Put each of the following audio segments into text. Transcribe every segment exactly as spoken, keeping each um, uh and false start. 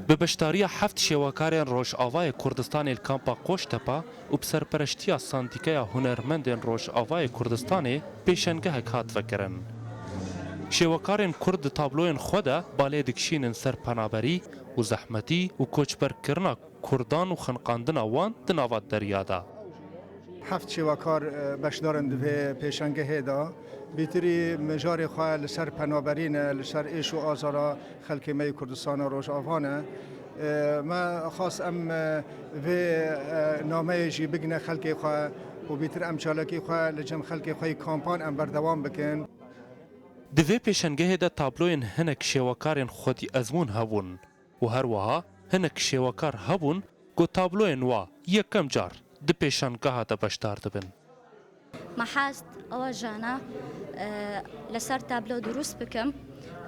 Bi beşdariya heft şêwekarên Rojavayê Kurdistanê li Kampa Qoştepa û bi serpereştiya Sandîkeya Hunermendên Rojavayê Kurdistanê pêşengehek hat vekirin. Şêwekarên Kurd di tabloyên xwe de balê dikişînin ser penaberî û zehmetî û koçberkirina Kurdan û xeniqandina wan di nava derya de. Heft şêwekar, e, beşdar in di vê pêşengehê de. Bîtirî mijarê xwe li ser penaberî ne, li ser êş û azara xelkê me yê Kurdistana Rojava ne. E, me xwest em, e, vê, e, nameyê jî bigine xelkê xwe û bîtir em çalakî xwe li cem xelkê xwe yê kampan em berdewam bikin. Di vê pêşengehê de tabloyên hinek şêwekarên xwedî ezmûn hebûn û her wiha hinek şêwekar hebûn ku tabloyên wa yekem car di pêşangeha de beşdar dibin. Me xwest ewa jana, e, li ser tablo dirûst bikim.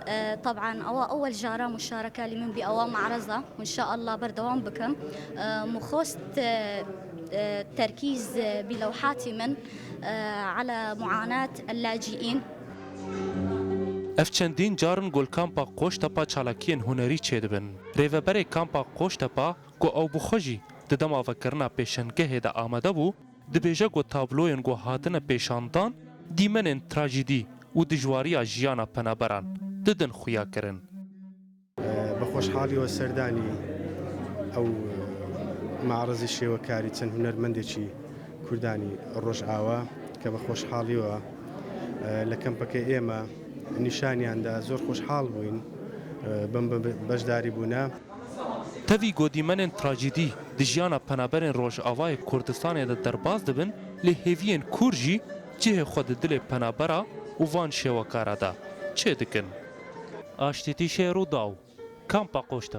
E, teban ewa ewel cara muşareke li min bî ewa me'reza. Înşaallah berdewam bikim. E, min xwest, e, e, terkîz, e, bî lewhatî min, e, ala muanat el-laciîn. Ev çendîn car in ku li Kampa Qoştepa çalakiyên hunerî çêdibin. Rêveberê Kampa Qoştepa ku ew bi xwe jî di dema vekirina pêşengehê de amade bû, dibêje ku tabloyên ku hatine pêşandan dîmenên trajîdî û dijwariya jiyana penaberan didin xuyakirin. بە خۆشحاڵیەوە سەردانی ئەو مەعرەزی شێوەکاری چەند هونەرمەندێکی کوردانی ڕۆژئاوا کە بە خۆشحاڵیەوە لە کەمپەکەی ئێمە نیشانیاندا. زۆر خۆشحاڵ بووین بەم بەشداری بوونە. Tevî ku dîmenên trajîdî di jiyana penaberên Rojavayê Kurdistanê de derbas dibin, lê hêviyên kûr jî cihê xwe di dilê penabera û van şêwekara de çê dikin. Aştîtî Şêrûdaw, Kampa Qoştepe.